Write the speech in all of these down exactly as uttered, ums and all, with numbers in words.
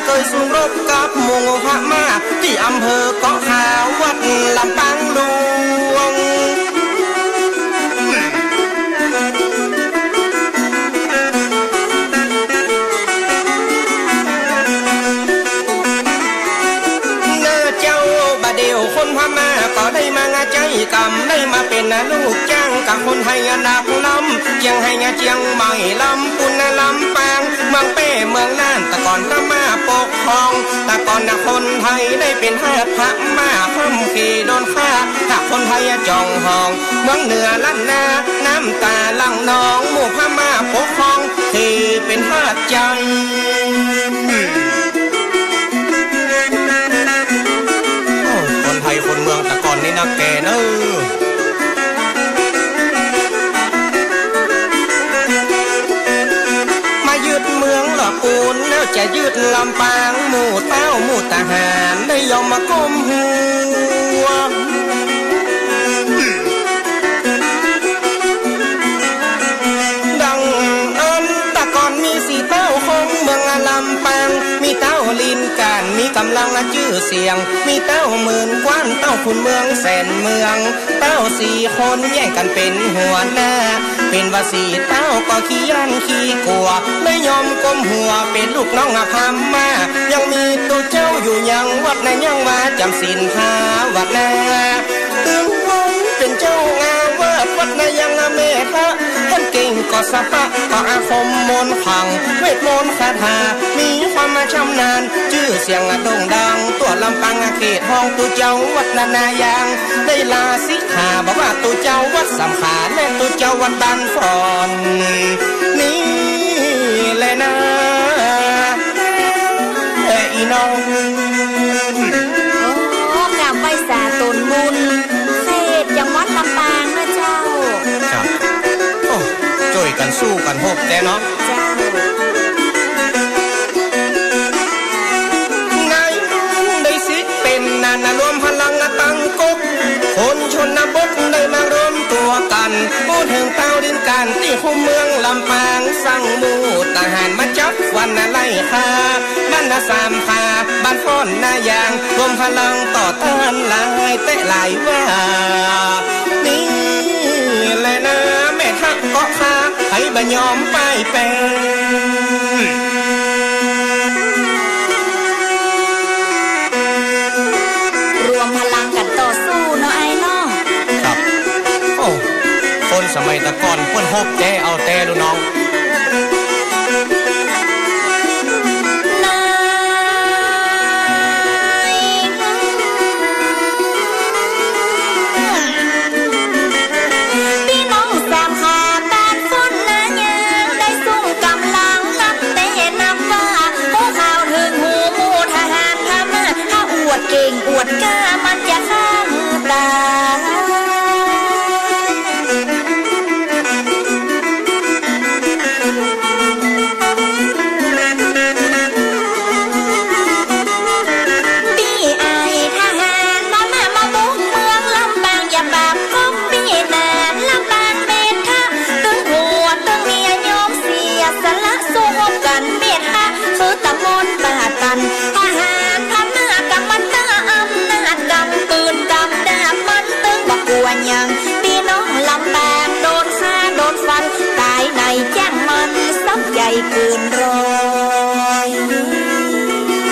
เคยสู้รบกับหมู่พม่าที่อำเภอเกาะขาววัดลำปางหลวง เนอเจ้า บ่าเดี่ยวคนพม่าก็ได้มาใจ๊กำ ได้มาเป๋นลูกจ้างกับคนไทยนักลำ เจียงไฮ้ เจียงใหม่ ลำปูน ลำปาง เมืองแป้ เมืองน่าน แต่ก่อนพม่าปกครอง แต่ก่อนนะคนไทยได้เป๋นทาสพม่า คว่ำขี่โดนฆ่า ถ้าคนไทยจ่องหอง เมืองเหนือล้านนา น้ำตาหลั่งนอง หมู่พม่าปกครอง ที่เป๋นทาสใจ๊ โอ้ คนไทยคนเมืองแต่ก่อนนี้นะแกเนอะ มายึดเมืองละปูน แล้วจะยึดลำปาง หมู่เต้าหมู่ทหารได้ยอมมาก้มหัว ดังอั้นแต่ก่อนมีสี่เต้าของเมืองลำปาง มีเต้าลินก่าน มีกำลังจื้อเสียง มีเต้าหมื่นกว้าน เต้าขุนเมืองแสนเมือง เต้าสี่คนแย่งกั๋นเป๋นหัวหน้า เป๋นว่าสี่เต้าก็ขี้ย้านขี้กั๋ว ได้ยอมก้มหัวเป๋นลูกน้องพม่า ยังมีตุ๊เจ้าอยู่ยังวัดนะยังว่าจ๋ำศีลภาวนา ตึงวงเป๋นเจ้าอาวาสวัดนะยังเมธะ ท่านเก่งก็สะปะ ก็อาคมมนต์ขลัง เวทมนต์คาถา มีความชำนาญ จื้อเสียงโด่งดัง ทั่วลำปางเขตห้องตุ๊เจ้าวัดนายาง ได้ลาสิกขา บอกว่าตุ๊เจ้าวัดสามขา และตุ๊เจ้าวัดบ้านฟอน นี่แหละนะ เอ้ย อีน้อง โอ้ กราบไหว้สาตูนบุญ เขตจังหวัดลำปางนะเจ้า ครับ โอ้ จ้วยกั๋นสู้กั๋นฮบแต๊เนาะ เจ้า ในได้สิเป๋นนานะรวมพลังตั้งกก คนชนบทได้มารวมตั๋วกั๋น พูดเถิงเต้าดินก๋านตี้คุมเมืองลำปาง สั่งหมู่ทหารมาจับวันไล่ฆ่า บ้านนาสามขา บ้านฟ้อนนายาง รวมพลังต่อต้านหลายแต๊หลายว่า นี่แหละนะแม่ทัพเกาะคา ใผบ่ยอมป้ายแปง รวมพลังกั๋นต่อสู้เนาะไอ้เนาะ ครับ โอ้ คนสมัยแต่ก่อนเปิ้นฮบแต๊เอาแต๊ลูกน้อง นาย พี่น้องสามขาบ้านฟ้อนนายาง ได้ส่งกำลังนับแต๊นับว่า พวกเขาถึงหมู่หมู่ทหารพม่า ถ้าอวดเก่งอวดกล้ามันจะฆ่าหื้อตาย ตี้ไอ้ทหารมามามาบุกเมืองลำปาง อย่าปราบกบปี้หนานลำปางเมธะ ตึงหัวตึงเมียยอมเสียสละสู้ฮบกั๋นเมธะ คือตะมนต์ป่าตัน ทหารพม่ากำมันตาอำนาจกำปืนกำดาบมัน ตึงบ่กั๋วหยัง พี่น้องลำปางโดนฆ่าโดนฟัน ต๋ายในจ้างมันซ้ำใหญ่เกินร้อย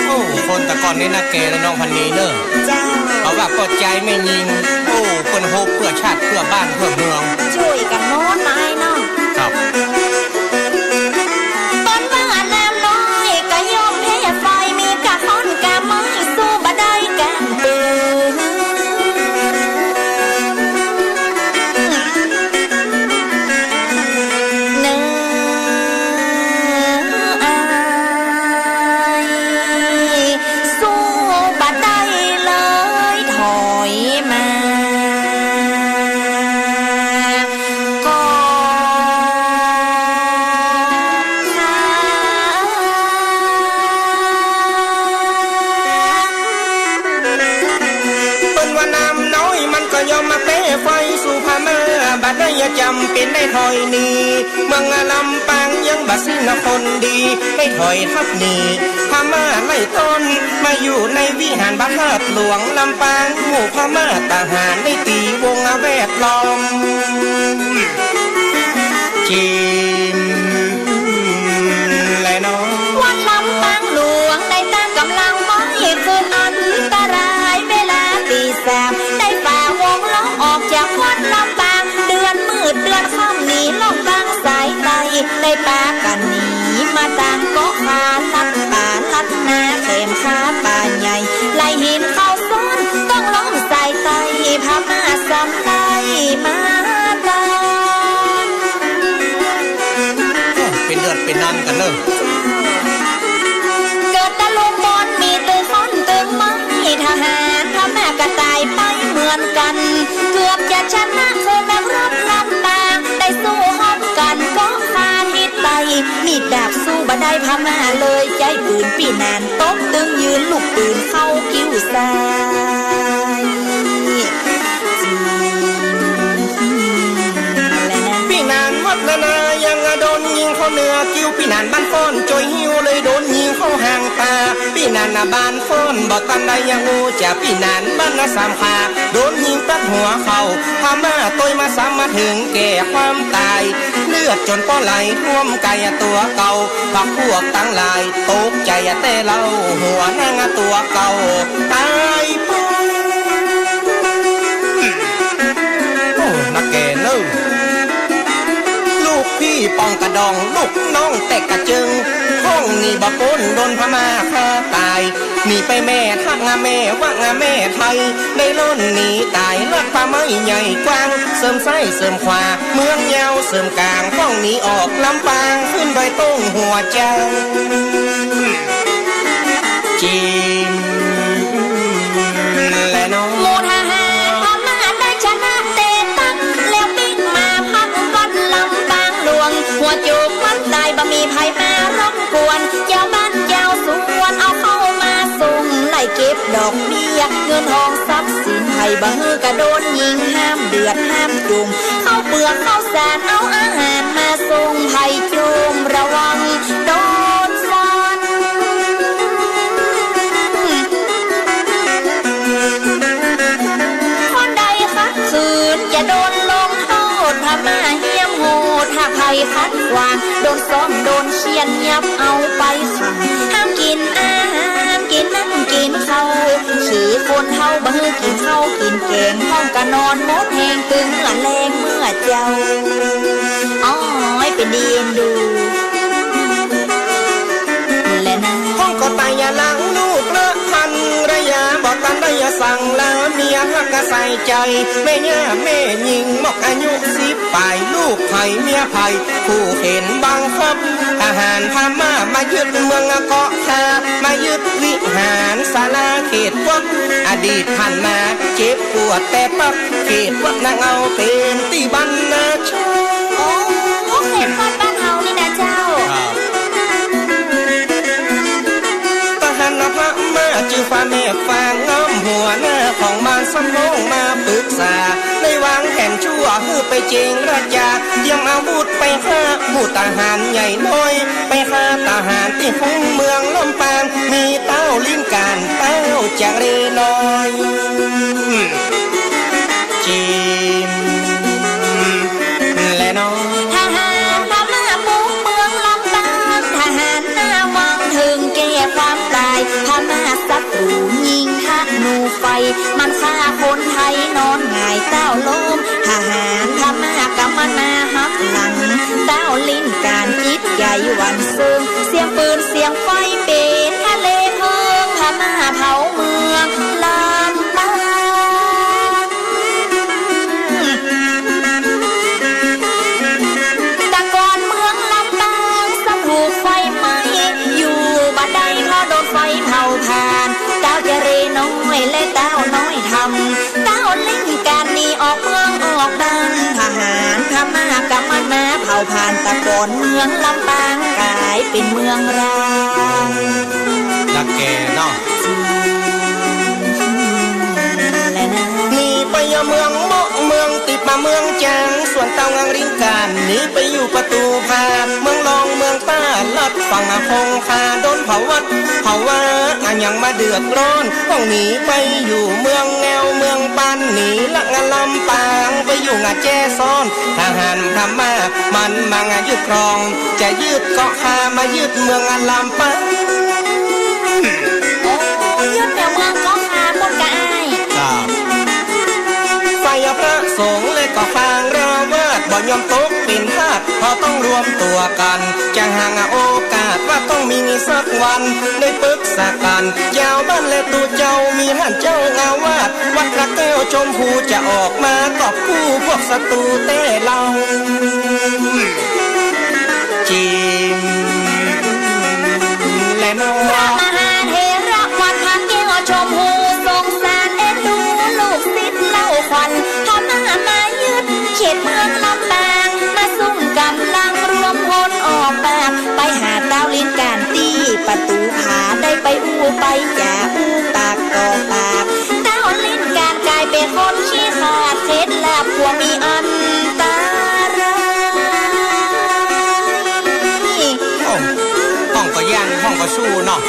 โอ้ คนแต่ก่อนนี้นะแกและน้องพันนีเนอะ เจ้า เขาว่าก็ใจไม่ยิง โอ้ เปิ้นฮบเพื่อชาติเพื่อบ้านเพื่อเมือง จ้วยกั๋นหมดนะไอ้เนาะ ครับ ต้นว่าน้ำน้อยก็ย่อมแพ้ไฟ มีกะค้อนกะไม้สู้บ่ได้กะปืน เนออาย สู้บ่ได้เลยถอยมา ก็ น้ำน้อยมันก็ยอมมาแปรไฟสู่พม่า บัดนี้จำเป็นได้ถอยหนี เมืองลำปางยังบ่สิ้นคนดี ได้ถอยทัพหนี พม่าไล่ต้อน มาอยู่ในวิหารพระธาตุหลวงลำปาง หมู่พม่าทหารได้ตีวงแวดล้อม จิม และน้อง วัดลำปางหลวงได้ตั้งกำลังไว้ คืนอันตรายเวลาตีสาม ได้ฝ่าวงล้อมออกจากวัดลำปาง เดือนมืดเดือนค่ำหนีล่องกลางสายใต้ ได้ปากันหนีมาตางเกาะคา ลัดป่าลัดนาแคมคาป่าใหญ่ ไล่หินเข้าซ้อน ต้องล้อมสายใต้ พม่าซ้ำไล่มาตาง เป็นเดือดเป็นนันกันเนอะ เกิดตะลุมบอลมีตึงค้อนตึงไม้ ทหารพม่ากระต่ายไปเหมือนกัน เกือบจะชนะคือนักรบลำปาง ได้สู้ฮบกันก็คาทิศไป มีดดาบสู้บ่ได้พม่าเลย ใช้ปืนปี้นานตบตึงยืนลูกปืนเข้าคิ้วซ้าย ปี้นานวัดนานายังโดนยิงเข้าเหนือคิ้ว ปี้นานบ้านฟ้อนจ่อยหิ้วเลยโดนยิงเข้าหางตา ปี้นานบ้านฟ้อนบ่ตันได้ยังโอจะ ปี้นานบ้านนาสามขา โดนยิงตัดหัวเข้า พม่าต่อยมาซ้ำมาถึงแก่ความตาย เลือดจนปอไหลท่วมกายตัวเก่า พรรคพวกตังหลายตกใจ๋แต่เล่า หัวนางตัวเก่าตายไป โอ้ นักแก่เนอะ ลูกพี่ป่องกระดอง ลูกน้องแตกกระเจิง ห้องนี้บ่พ้นโดนพม่าฆ่าตาย หนีไปแม่ทักงาแม่วักงาแม่ไทย ได้ล่นหนีตายลัดป่าไม้ใหญ่กว้าง เสริมซ้ายเสริมขวา เมืองยาวเสริมกลาง ห้องหนีออกลำปาง ขึ้นดอยโต้งหัวใจ จิม และน้อง หมู่ทหารพม่าได้ชนะเตะตัก แล้วปิ๊กมาพักวัดลำปางหลวง หัวโจกมันตายบ่มีไผมารบกวน เจ้าบ้านเจ้าสวนเอาเข้ามาส่ง ไล่เก็บดอกเบี้ยเงินทองทรัพย์สิน ไผบ่หื้อก็โดนยิง ห้ามเดือดห้ามจุ่ม ข้าวเปลือกข้าวสารเอาอาหารมาส่ง ไผจุ่มระวังโดนฟัน คนใดขัดขืนจะโดนลงโทษ พม่าเหี้ยมโหด ถ้าไผขัดขวางโดนซ้อมโดนเฆี่ยนยับเอาไปขัง ห้ามกินอาหารกินน้ำกินข้าว ขี้คนเฒ่าบ่หื้อกินข้าวกินแกง ห้องก็นอนหมดแฮง ตึงเมื่อแลงเมื่อเจ๊า อ้อยเป็นดีเอ็นดู และนะ ห้องก็ตายอย่าหลังลูกเลิกพันรยา บ่ตันได้อย่าสั่งลาเมีย หักกะใส่ใจ๋แม่ย่าแม่หญิง หมอกอายุสิบปลาย ลูกไผเมียไผ ผู้เห็นบังคับ ทหารพม่ามายึดเมืองเกาะคา มายึดวิหารศาลาเขตวัด อดีตผ่านมาเจ็บปวดแต่ปัก เขตวัดนางเอาเป็นตี้บ้านนาชาว โอ้ เขตวัดบ้านเฮานี่นะเจ้า ครับ ทหารพม่าจื้อฟ้าแม่ฟางงาม หัวหน้าของบ้านสำโรงมาปรึกษา ได้วางแผนชั่วหื้อไปเจรจา เตรียมอาวุธไปฆ่าหมู่ทหารใหญ่น้อย ไปฆ่าทหารตี้คุ้มเมืองลำปาง มีเต้าลิ้นการ เต้าจักเรน้อย จิม และน้อง ทหารพม่าบุกเมืองลำปาง ทหารหน้าวังถึงแก่ความตาย พม่าศัตรูยิงธนูไฟ มันฆ่าคนไทยนอนหงายเต้าล้ม ทหารพม่ากำมานาหักหลัง เต้าลิ้นการจิตใจหวั่นสูง เสียงปืนเสียงไฟเป็นทะเลเพลิง พม่าเผาเมืองลำปาง แต่ก่อนเมืองลำปางสถูกไฟไหม้ อยู่บ่ได้เพราะโดนไฟเผาผลาญ เต้าเจเรน้อยและเต้าน้อยทำ เต้าเล่นการหนีออกเมืองออกบ้าน ทหารพม่ากำมันมาเผาผลาญ แต่ก่อนเมืองลำปางกลายเป็นเมืองร้าง นักแก่เนาะ และนะ เมืองเมาะเมืองติบมาเมืองจาง ส่วนเต้างังริงการหนีไปอยู่ประตูพา เมืองรองเมืองต้าลัดฝั่งคงคา โดนเผาวัดเผาว่าอะยังมาเดือดร้อน ต้องหนีไปอยู่เมืองแงวเมืองปาน หนีละงะลำปาง ไปอยู่งะแจซ้อน ทหารพม่ามันมังยึดครอง จะยึดเกาะคามายึดเมืองลำปาง โอ้ ยึดแนวเมืองเกาะคาหมดกะอ้าย ครับ ฝ่ายพระสงฆ์และก็ฟางราวาส บ่ยอมตกเป็นทาส เราต้องรวมตัวกัน จะหาโอกาสว่าต้องมีสักวัน ได้ปรึกษากัน ยาวบ้านและตูเจ้า มีท่านเจ้าอาวาส วัดพระแก้วชมพู จะออกมากอบกู้พวกศัตรูแต้เล่า จิม และน้อง พระมหาเถระวัดพระแก้วชมพู สงสารเอ็นดูลูกศิษย์เล่าขวัญ พม่ามายึดเขตเมืองลำปาง มาซุ่มกำลังรวมพลออกปาก ไปหาเต้าลิ้นการตี้ประตูผา ได้ไปอู้ไปจาอู้ปากต่อปาก เต้าลิ้นการกลายเป็นคนขี้ขลาด เคล็ดลับผัวมีอันตราย โอ้ ห้องก็ย่าน ห้องก็สู้เนาะ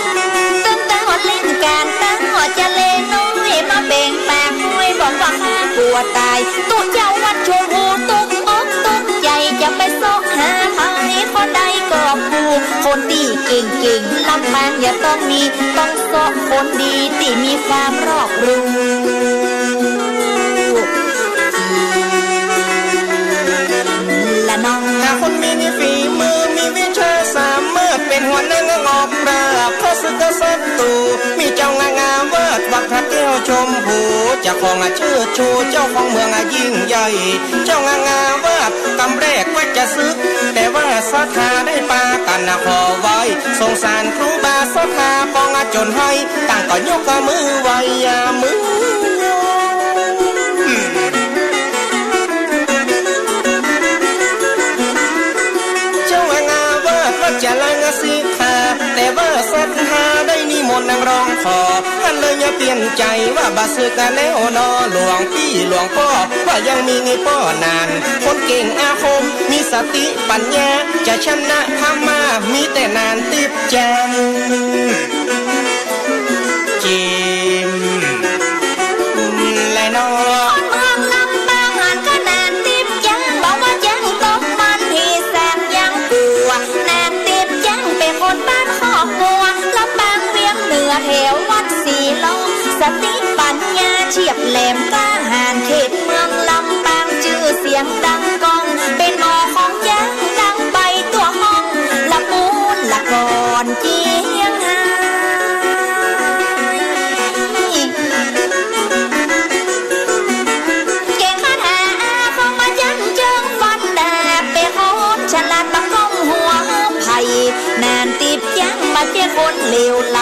ตึงเต้าลิ้นการเต้าจะเลน้อย มาเบ่งปากห้อย บอกว่าข้ากลัวตาย ตุ๊เจ้าวัดชมพูตุ๊กอกตุ๊กใจ จะไปซอกหาใครคนใดก็ผู้ คนที่เก่งๆ ลำปางอย่าต้องมี ต้องซอกคนดีที่มีความรอบรู้ ละน้อง หาคนมีฝีมือ มีวิชาสามารถ เป็นหัวหน้างานออกปราบข้าศึกศัตรู มีเจ้างางาเวิร์ดวัดพระแก้วชมพู เจ้าของอาชื่อชู เจ้าของเมืองอายิ่งใหญ่ เจ้างางาเวิร์ดกำแรกว่าจะศึก แต่ว่าศรัทธาได้ปากันนะขอไว้ สงสารครูบาศรัทธาปองอาจนให้ ต่างก็ยกมือไหว้ยามือ เจ้าอางาว่าพระจรังสิกขา แต่ว่าศรัทธาได้นิมนต์นางร้องขอ ท่านเลยอย่าเปลี่ยนใจว่าบาสึกแล้วนอ หลวงพี่หลวงพ่อ ว่ายังมีในป้อนาน คนเก่งอาคม มีสติปัญญา จะชนะพม่า มีแต่นานติดจัง จิม และน้อง คนเมืองลำปางหันขนาดติบจัง บอกว่าจังตกมันที่แสนยังกลัว นานติบจังเป็นคนบ้านคอกวัว ลำปางเวียงเหนือแถววัดศรีลม สติปัญญาเฉียบแหลมกล้าหาญ เขตเมืองลำปางชื่อเสียงดังก้อง เป็นหมอของจังดังไปทั่วห้อง ละปูนละกอนเจียงไฮ้ เก่งคาถาอาคมอาจารย์เจิงฟันดาบ เป็นคนฉลาดประคองหัวไผ่ นานติบจังบ่ใจ้คนเลวไหล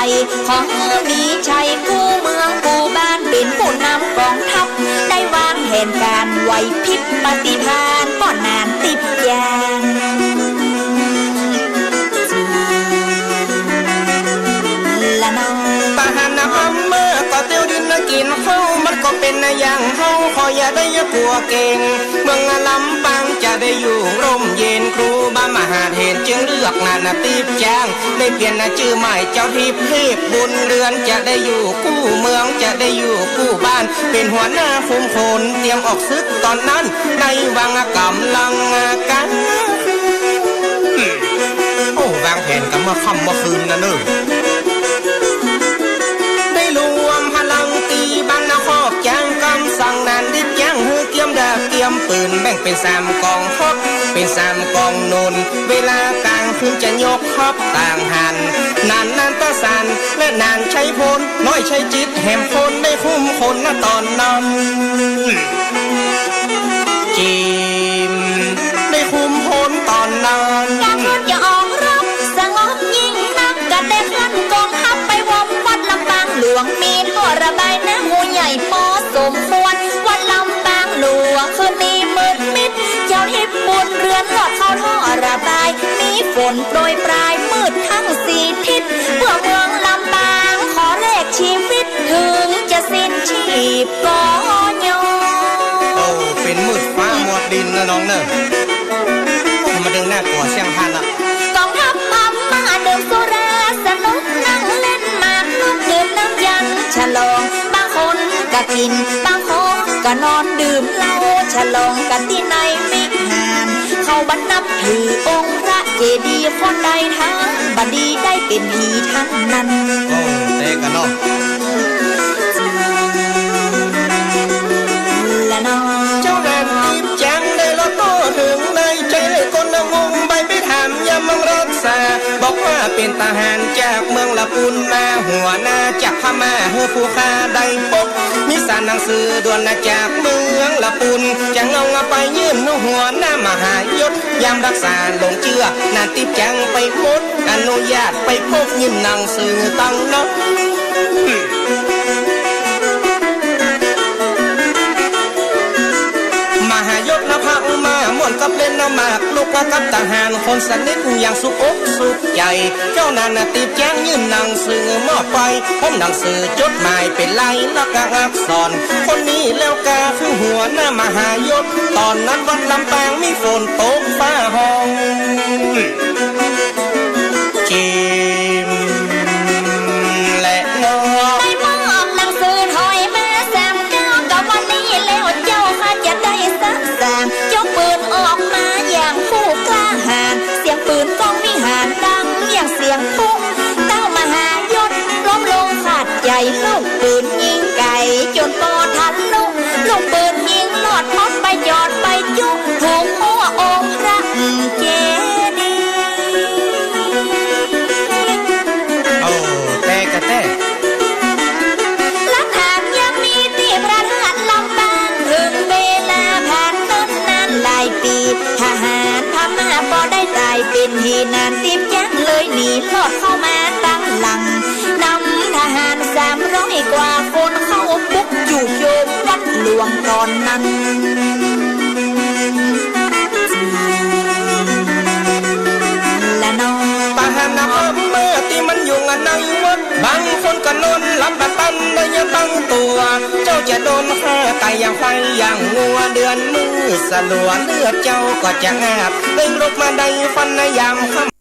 ขอให้มีชัยกู้เมืองกู้บ้าน เป็นผู้นำกองทัพ ได้วางแผนการไหวพริบปฏิภาณ ป้อนนานติบจัง ละน้อง ทหารนะพม่าก็เตียวดินนะกินข้าว มันก็เป็นนะอย่างเฮา ขออย่าได้อย่ากลัวเก่ง เมืองลำปางจะได้อยู่ร่มเย็น ครูบามหาเถรจึงเลือกนานนะติบจัง ได้เปลี่ยนนะชื่อใหม่เจ้าทิพย์เทพบุญเรือน จะได้อยู่กู้เมือง จะได้อยู่กู้บ้าน เป็นหัวหน้าคุมขน เตรียมออกศึกตอนนั้น ในวังกำลังกัน โอ้ วางแผนกันเมื่อค่ำเมื่อคืนนะเนอะ ได้รวมพลังตีบ้านนครจางกำสั่งนานติบจัง หื้อเตรียมดาบเตรียมปืน แบ่งเป็นสามกองทัพ เป็นสามกองนุน เวลากลางคืนจะยกทัพต่างหัน นานนานประสาน และนานใช้พล น้อยใช้จิตแหมพล ได้คุมขนนะตอนนั้น จิม ได้คุมขนตอนนั้น กลางคืนจะออกรบสงบยิ่งนัก กะแต่เคลื่อนกองทัพไปวอมวัดลำปางหลวง มีท่อระบายน้ำห้วยใหญ่พอสมควร วัดลำปางหลวงคืนนี้มืดมิด เจ้าทิพย์บุญเรือนลอดเข้าท่อระบาย มีฝนโปรยปรายมืดทั้งสี่ทิศ เพื่อเมืองลำปางขอแลกชีวิต ถึงจะสิ้นชีพก็ยอม Inn noen nø. Må dø nø på seg han da. กองทัพพม่าดื่มสุราสนุก นั่งเล่นหมากรุก ดื่มน้ำยันฉลอง บางคนก็กิน บางคนก็นอน ดื่มเหล้าฉลองกันตี้ในวิหาร เขาบ่นับถือองค์พระเจดีย์ คนใดทำบ่ดีได้เป็นผีทั้งนั้น โอ้ เตะกันเนาะ ละเนาะ เจ้าแหลมตีบแจงได้ลอดโต้เถิงในใจเลยคนงง ไปไปถามยามเมืองรักษา บอกว่าเป็นทหารจากเมืองละปูนมา หัวหน้าจากพม่า หื้อผู้ข้าได้ปก มีสารหนังสือด่วนนะจากเมืองละปูน จะเอาไปยื่นหัวหน้ามหายศ ยามรักษาหลงเจื้อ นานติบจังไปหมด อนุญาตไปพบยื่นหนังสือตังนอก มหายศนภามาม่วนกับเล่นนหมาก ลุกว่ากับทหารคนสนิทอย่างสุขอกสุขใจ เจ้านั้นน่ะติบแจ้งยื่นหนังสือมอบไป พร้อมหนังสือจดหมายเป็นลายลักษณ์อักษร คนนี้แล้วกาคือหัวหน้ามหายศ ตอนนั้นวัดลำปางมีฝนตกฟ้าห้อง จิมและงอ ได้มอบหนังสือถอยมาสามเก้า กับวันนี้แล้วเจ้าข้าจะได้สะสาง ยกปืนออกมาอย่างผู้กล้าหาญ เสียงปืนก้องวิหารดังอย่างเสียงพลุ เต้ามหายศล้มลงขาดใจ ลูกปืนยิงไกลจนปอทะลุ ลูกปืนยิงลอดฮอดไปจอดไปจุ ถูกหัวองค์พระเจดีย์ โอ้ เตะกะเตะ หลักฐานยังมีที่พระธาตุลำปาง ถึงเวลาผ่านเนิ่นนานหลายปี ทหารพม่าบ่ได้ตายเป็นที่นาน ติบจังเลยหนีลอดเข้ามาตั้งหลัง นำทหารสามร้อยกว่าคนเข้าบุกจู่โจมวัดหลวงตอนนั้น ละนอ ทหารนับเมื่อที่มันอยู่ในวัด บางคนก็นอนหลับบ่ตันได้ยังตั้งตัว เจ้าจะโดนฆ่าตายอย่างไฟอย่างงัว เดือนมืดสลัว เลือดเจ้าก็จะอาบ เร่งลุกมาได้ฟันในยามค่ำ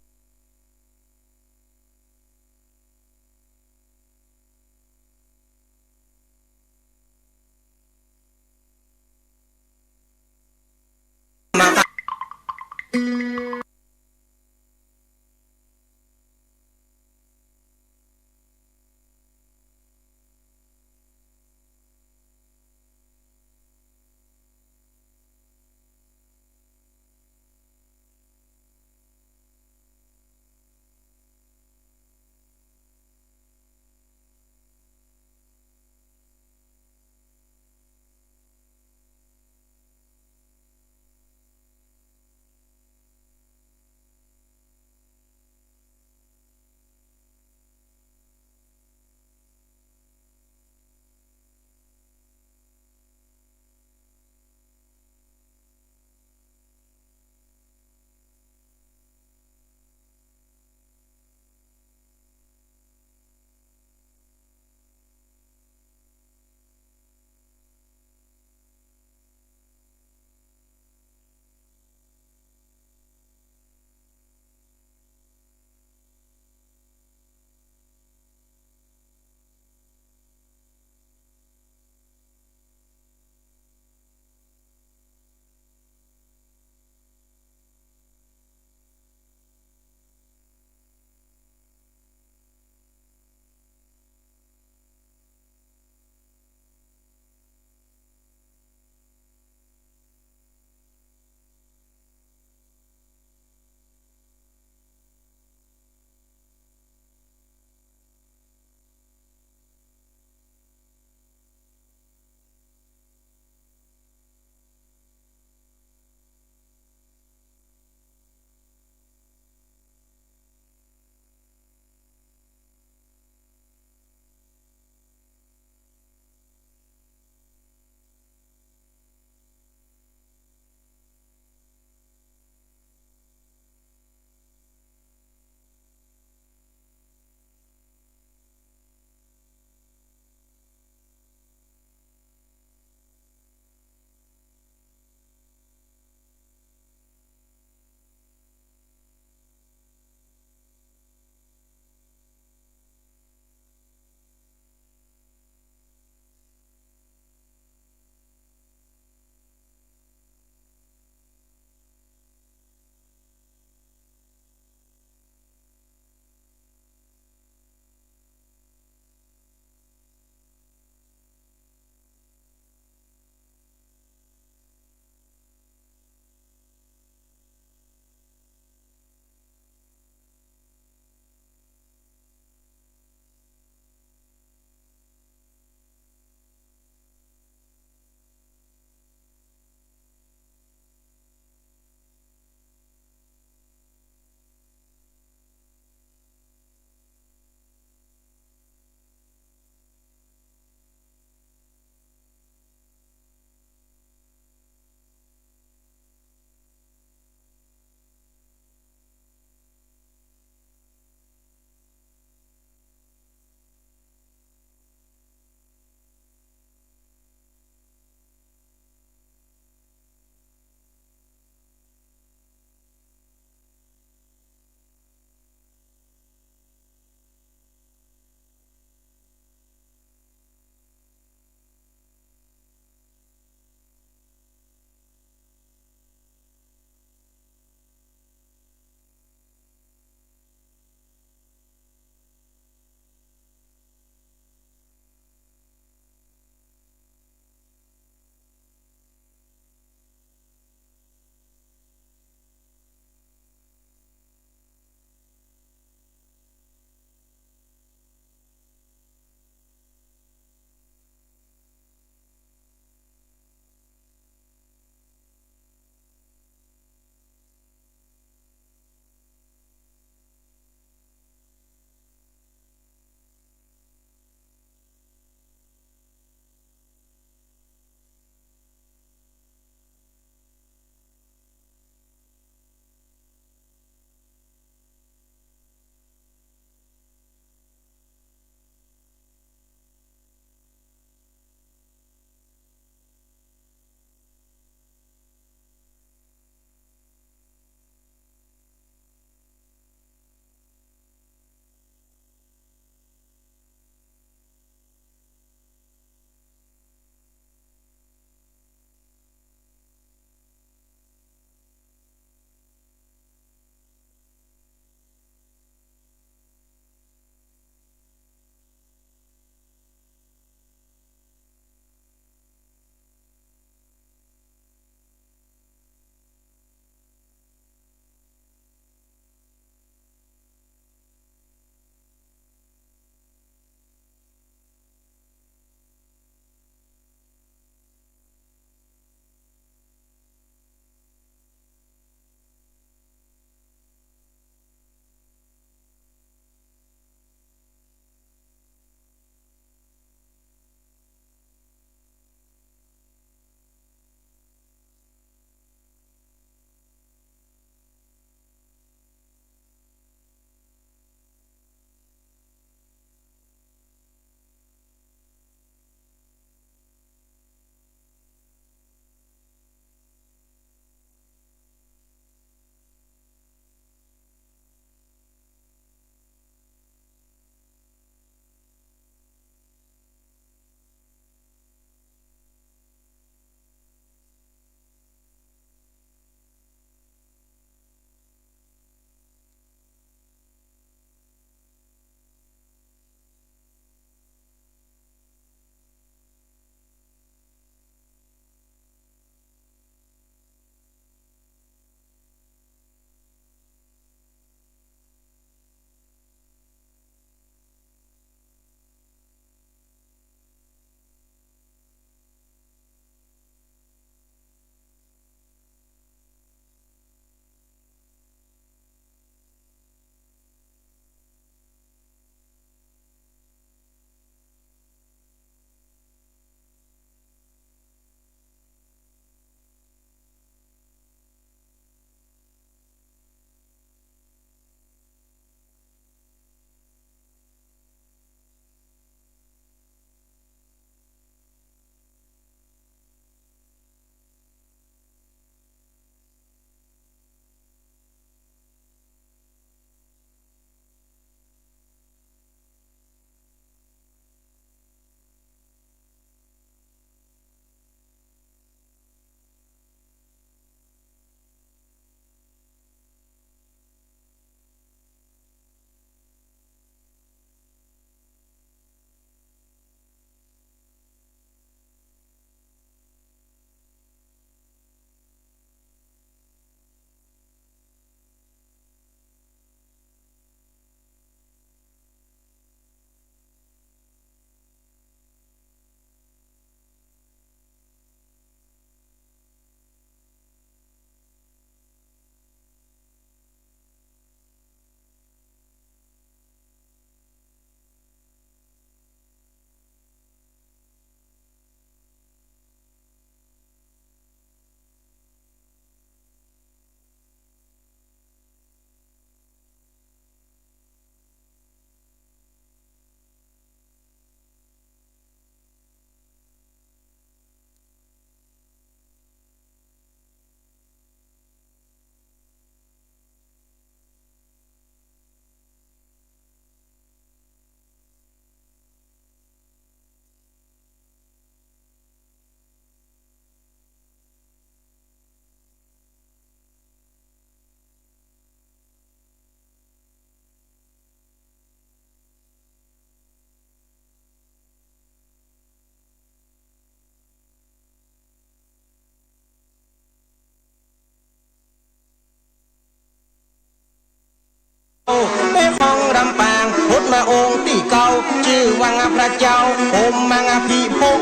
จื้อว่าพระเจ้าผมมังอภิภพ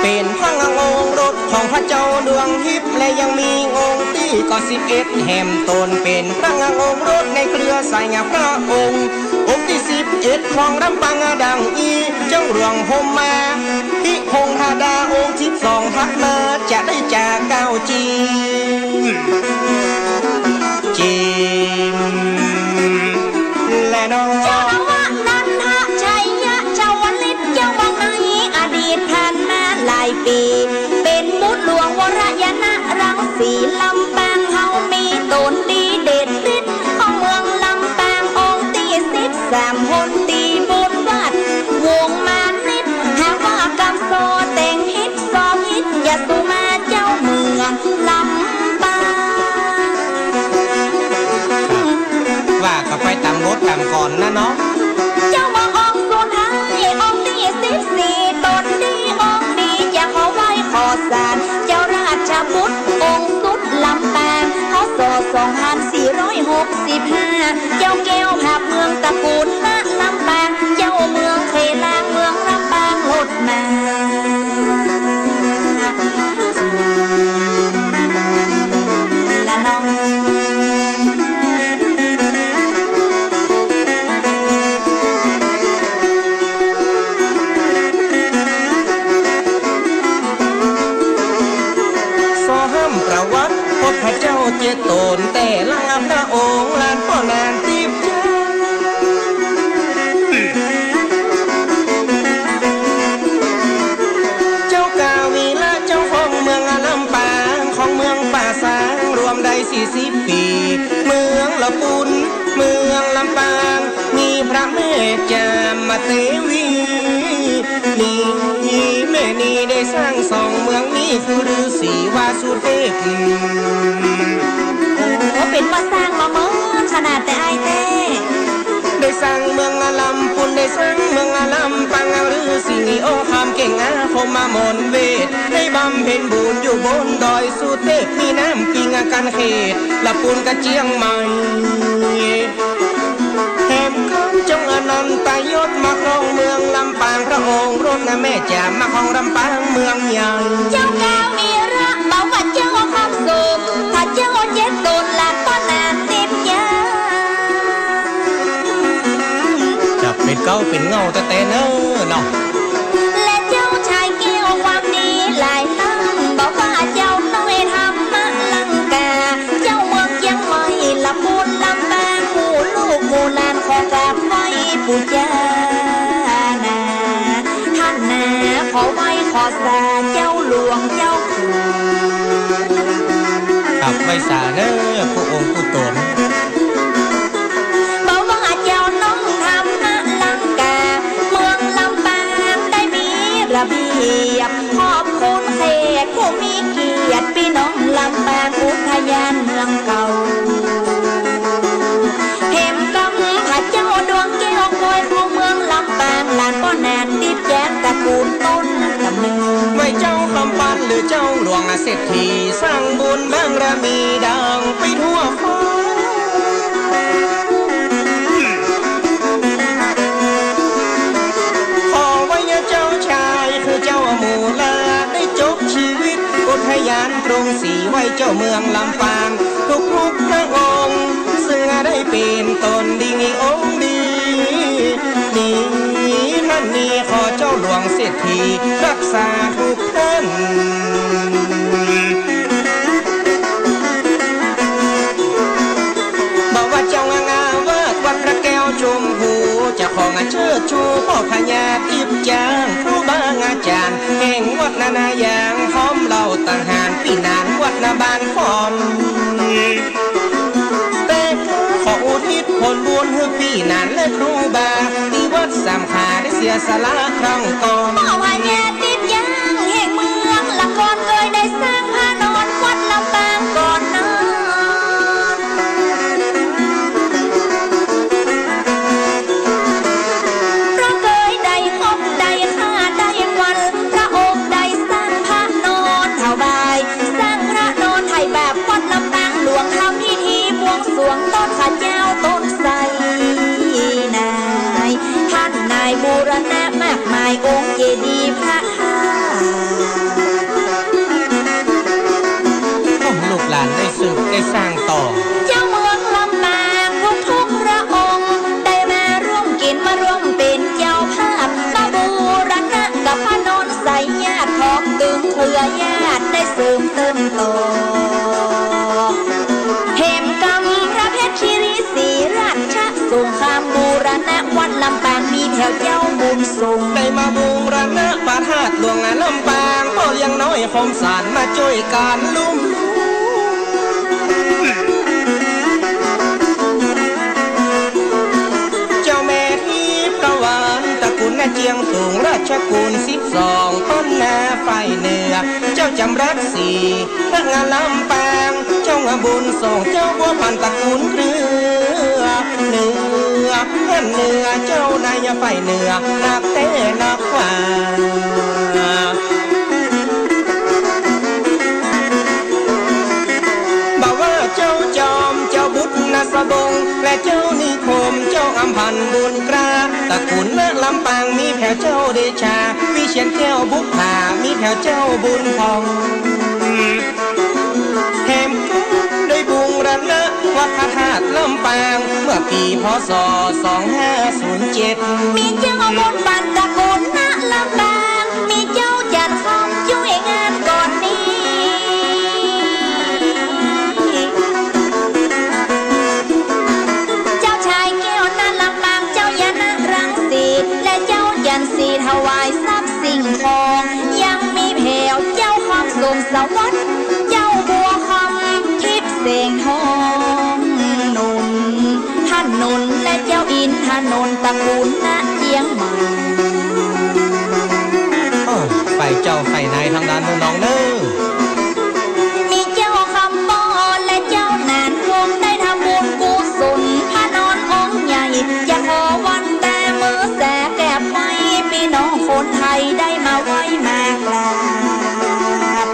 เป็นพระองค์รถของพระเจ้าดวงทิพย์ และยังมีองค์ที่ก็สิบเอ็ดแห่มตน เป็นพระองค์รถในเครือสายพระองค์ องค์ที่สิบเอ็ดของลำปางดังอี เจ้าหลวงพรหมา ที่พงธดาองค์สิบสองทักมาจะได้จากเก้าจีนจีนและน้อง เจ้าอวนันทชัยยะชวลิต เจ้าว่าในอดีตผ่านมาหลายปี เป็นบุตรหลวงวรยานะรังสี ลำปางเฮามีตนดีเด็ดเด่น ของเมืองลำปางองค์ที่สิบสาม หนตีบุญวัดวงมานิด หากว่ากำซอแต่งฮิตซอฮิต อย่าสุมาเจ้าเมืองลำปาง ว่าก็ไปตามบทตามกลอนนะเนาะ เจ้ามาองค์สุดท้าย องค์ที่สิบสี่ ตนดีองค์ดี จะขอไหว้ขอสาร เจ้าราชบุตรองค์สุดลำปาง พ.ศ. สองพันสี่ร้อยหกสิบห้า เจ้าแก้วหับเมืองตระกูลณลำปาง เจ้าเมืองเขลางเมืองลำปางลดมา ละน้อง สอห้ามประวัติพบพระเจ้าเจ็ดตน แต่ละพระองค์ลานป้อนานติบจาน เจ้ากาวีละเจ้าของเมืองลำปาง ของเมืองป่าสาง รวมได้สี่สิบปี เมืองละปุน เมืองลำปาง มีพระแม่จามเทวี นี่แม่นี่ได้สร้างสองเมืองนี้ คือฤๅษีวาสุเทพ โอ้ เป็นว่าสร้างมาเมินขนาดแต่อ้ายแท้ ได้สร้างเมืองลำปุน ได้สร้างเมืองลำปาง ฤๅษีโอคามเก่งอาคมมามนเวท ได้บำเพ็ญบุญอยู่บนดอยสุเทพ มีน้ำปิงกันเขต ละปุนกับเจียงใหม่ แถมกำจงอนันตยศมาครองเมืองลำปาง พระองค์รถนะแม่จ๋ามาครองลำปางเมืองใหญ่ เจ้ากาวีระบอกว่าเจ้าคำสม ถ้าเจ้าเจ็ดตนละก็นานเต็มยา จะเป็นเก้าเป็นเงาแต่แต่เนิ่นเนาะ และเจ้าชายแก้วความดีหลายตั้ง บอกว่าเจ้าน้อยธรรมลังกา เจ้าเมืองเจียงใหม่ละปูนลำปาง หมู่ลูกหมู่หลานขอกราบไหว้ปู่ย่านา ท่านนาขอไหว้ขอสาเจ้าหลวงเจ้าปู่ กราบไหว้สาเด้อผู้องค์ผู้ตน บอกว่าเจ้าน้องธรรมลังกา เมืองลำปางได้มีระเบียบ ขอบคุณแขกผู้มีเกียรติ พี่น้องลำปางอุทยานเมืองเก่า แถมกำพระเจ้าดวงแก้วคอยครองเมืองลำปาง หลานป้อนานติดแจนตระกูลต้นกำเนิด ไหว้เจ้ากำปั้นหรือเจ้าหลวงเศรษฐี สร้างบุญบารมีดังไปทั่วฟ้า ขอไหว้เจ้าชายคือเจ้าหมู่ลา ได้จบชีวิตอุทยานกรุงศรี ไหว้เจ้าเมืองลำปางทุกๆพระองค์ ซึ่งได้เป็นตนดีองค์ดี นี่ท่านนี้ขอเจ้าหลวงเศรษฐีรักษาทุกท่าน บอกว่าเจ้างาเวิร์ดวัดพระแก้วชมพู เจ้าของเชิดชูพ่อพญาทิพย์จาง ครูบาอาจารย์แห่งวัดนานายาง พร้อมเหล่าทหารปีนานวัดนาบานคอน แต่ขออุทิศผลบุญให้ปีนานและครูบา ที่วัดสามขาได้เสียสละครั้งก่อน พ่อพญาทิพย์ยางแห่งเมืองละครเคยได้สร้างพระนอนวัดลำปางก่อนนอน เพราะเคยได้งบได้ค่าได้วัน พระองค์ได้สร้างพระนอนถวาย สร้างพระนอนไถ่บาปวัดลำปางหลวง ทำพิธีบ รณะมากมายองค์เจดีย์พระธาตุ โอ้ ลูกหลานได้สืบได้สร้างต่อ เจ้าเมืองลำปางทุกๆพระองค์ ได้มาร่วมกินมาร่วมเป็นเจ้าภาพ มาบูรณะกับพระนนท์ไสยญาติ พร้อมตึงเครือญาติได้เสริมเติมต่อ แหมกำพระเพชรคิรีศรีราชสงครามบูรณะวัดลำปางมีแผวเจ้าบุญส่ง ได้มาบูรณะพระธาตุหลวงลำปาง พ่อเลี้ยงน้อยคมสารมาช่วยการลุ่ม เจ้าแม่ทิพย์พระวานตระกูลนาเจียงตุงราชกุลสิบสอง ต้นนาฝ่ายเหนือ เจ้าจำรัดศรี นักงานลำปาง เจ้าบุญส่ง เจ้าบัวพันธุ์ตระกูลเครือ เหนือ เหนือ เจ้านายฝ่ายเหนือ นักแต้นักว่า บ่าวว่าเจ้าจอม เจ้าบุตรนาสะบง และเจ้านิคม เจ้าอำพันธ์บุญกล้า ตระกูลณลำปางมีแผวเจ้าเดชา วิเชียรแก้วบุปผา มีแผวเจ้าบุญทอง แถมได้บูรณะวัดพระธาตุลำปาง เมื่อปี พ.ศ. สองห้าศูนย์เจ็ด มีเจ้าบุญปันตระกูลณลำปาง มีเจ้าจันทร์คำช่วยงานก่อนนี้ เจ้าชายแก้วณลำปาง เจ้าญาณรังสี และเจ้าจันทร์สีถวายทรัพย์สิ่งของ ยังมีแผวเจ้าคำสมสวัสดิ์ เจ้าบัวคำทิพย์แสงทองหนุน ถนนและเจ้าอินถนนตระกูลณเจียงใหม่ โอ้ ฝ่ายเจ้าฝ่ายนายทางด้านโน้นน้องเนอะ มีเจ้าคำป้อและเจ้าหนานคงได้ทำบุญกุศลพระนอนองค์ใหญ่ อยากขอวันตามือแสแก่ไป พี่น้องคนไทยได้มาไหว้มากราบ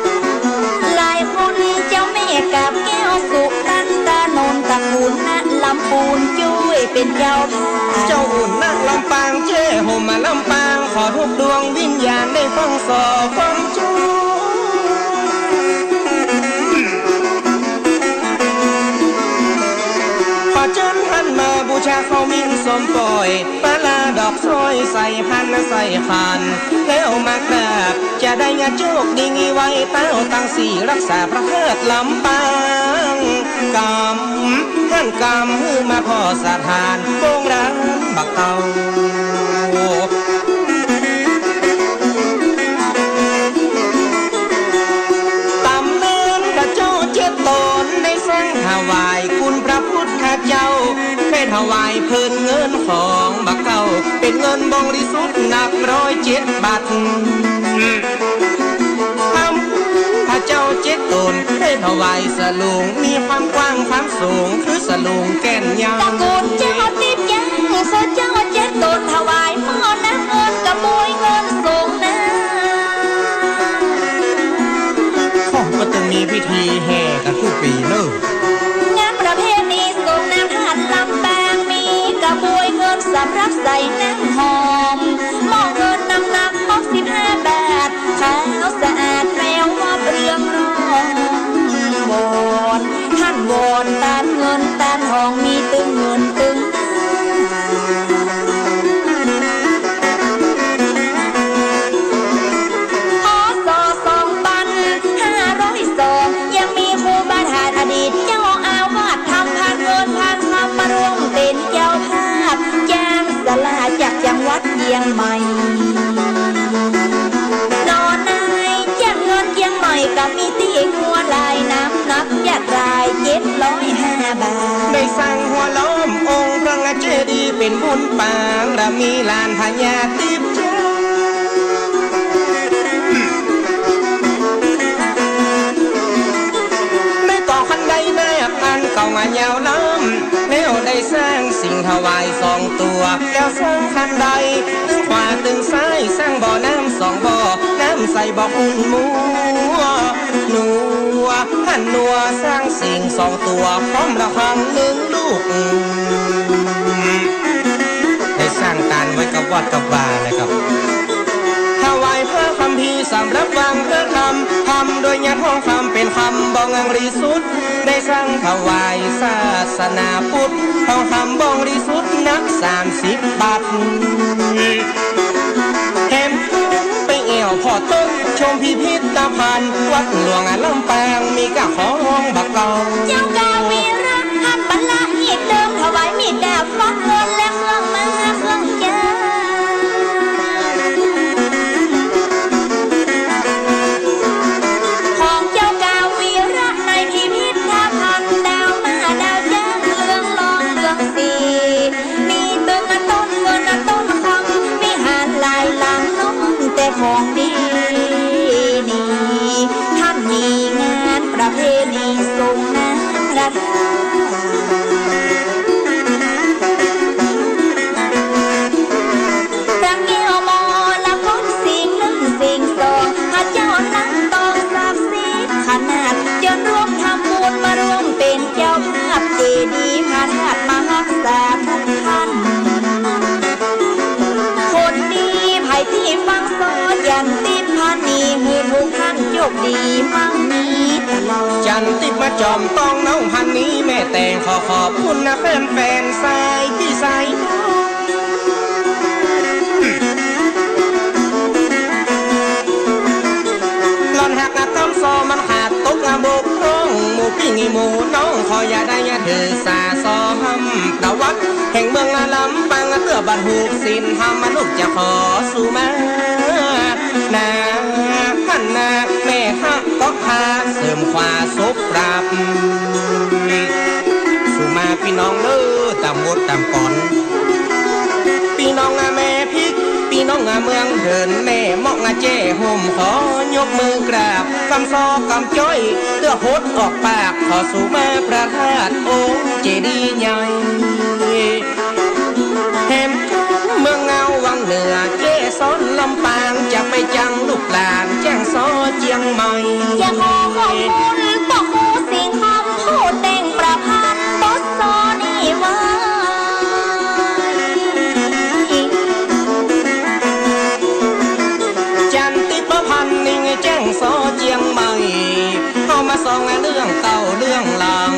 หลายคนเจ้าแม่กาบแก้วสุนันทานนท์ตระกูลณลำปูนช่วยเป็นเจ้าภาพ เจ้าอุ่นณลำปางเจ้ห่มมาลำปาง ขอทุกดวงวิญญาณได้ฟังสอฟังจง ขอเชิญท่านมาบูชาข้าวหมิ่นส้มปล่อย ปลาดอกสร้อยใส่พานใส่ขัน แล้วมากราบ จะได้งาโชคดีมีไว้เต้าตังสี่รักษาพระธาตุลำปาง กำ ท่านกำหื้อมาพอสถานโบราณบักเก่า ตำนานพระเจ้าเจ็ดตนได้สร้างถวายคุณพระพุทธเจ้า ได้ถวายเพิ่นเงินของบักเก่า เป็นเงินบริสุทธิ์หนักร้อยเจ็ดบาท ทำพระเจ้าเจ็ดตนได้ถวายสลุง มีความกว้างความสูงคือสลุงแก่นยาว ตระกูลเจ้าติ๊บยัง เจ้าเจ็ดตนถวายหม้อน้ำเงินกระบวยเงินสูงนะ โอ้ ก็ต้องมีพิธีแห่กันทุกปีเนอะ งานประเพณีส่งน้ำพระธาตุลำปาง มีกระบวยเงินสำหรับใส่น้ำหอม หม้อเงินน้ำหนักหกสิบห้าบาท ขาวสะอาดแวววับเรืองรองวอน ท่านวอนตานเงินตานทองมีตึงเงินตึง พ.ศ. สองพันห้าร้อยสอง ยังมีครูบาอาจารย์อดีตเจ้าอาวาสทำพานเงินพานคำมาร่วมเป็นเจ้าภาพ จ้างศาลาจากจังหวัดเจียงใหม่ นอนนายจ้างเงินเจียงใหม่ก็มีตี้หัวลายน้ำหนักยอดรายเจ็ดร้อยห้าบาท ได้สร้างหัวล้อมองค์พระเจดีย์เป็นบุญปาง และมีลานพญาติ๊บเจ้า ได้ต่อคันไดนาคอันเก่างามยาวล้ำ แล้วได้สร้างสิ่งถวายสองตัว แล้วสร้างคันไดตึงขวาตึงซ้าย สร้างบ่อน้ำสองบ่อ น้ำใสบ่ขุ่นมัว นัว หันนัวสร้างสิ่งสองตัว พร้อมระฆังหนึ่งลูก ได้สร้างตานไว้ก วัดกับวานะครับ ถวายพระคัมภีร์สำหรับฟังพระธรรม ทำโดยญาติห้องคำเป็นคำบ่งังรีสุด ได้สร้างถวายศาสนาพุทธ ทองคำบ่งรีสุดนักสามสิบบัตร แถมไปแอวพ่อต้นชมพิพิธภัณฑ์ วัดหลวงลำปางมีกะของบักเก่า เจ้ากาวีระ ท่านบัลละอีกเดิม ถวายมีดดาบ ฟักเงินและเครื่องไม้เครื่องจักร ของเจ้ากาวีระในพิพิธภัณฑ์ ดาวมาดาวจักร เรืองรองเรืองสี มีตึงต้นเงินต้นคำ วิหารหลายหลัง นุ่งแต่ของดีนี่ ท่านมีงานประเพณีส่งน้ำพระธาตุ พระแก้วมรกตสิ่งหนึ่งสิ่งสอง พระเจ้าตั้งตองศักดิ์สิทธิ์ขนาด จนร่วมทำบุญมาร่วมเป็นเจ้าภาพเจดีย์พระธาตุมหักษาทุกท่าน คนดีไผที่ฟังสอดยันติดพันนี้ หือทุกท่านโชคดีมั่งมีตลอด จันติดมาจอมต้องน้องพันนี้ แม่แต่งขอขอบคุณนะแฟนๆ สายพี่สายน้อง หล่อนหากนะต้อมซอมันขาดตกละบกพร่อง หมู่ปิ้งอีหมู่น้องขออย่าได้อย่าถือสาซอห้ำประวัติ แห่งเมืองลำปางเตื้อบันหุกสินห้ำมนุษย์จะขอสู่มา นาพันนาแม่ทะก็พาเสริมขวาศพปรับ สุมาพี่น้องเด้อตามบทตามกลอน พี่น้องอาแม่พิก พี่น้องอาเมืองเดินแม่มอกอาแจ้ห่มขอยกมือกราบ กำซอกำจ้อยเตื้อพดออกปาก ขอสุมาพระธาตุองค์เจดีย์ใหญ่ แหมเมืองเงาวังเหนือ เกสรลำปาง จะไปจังลูกหลานแจ้งซอเจียงใหม่ อยากขอขอบคุณพ่อครูสิงห์คำ ผู้แต่งประพันธ์บทซอนี้ไว้ จันติประพันธ์นิ่งแจ้งซอเจียงใหม่ เข้ามาส่องเรื่องเก่าเรื่องหลัง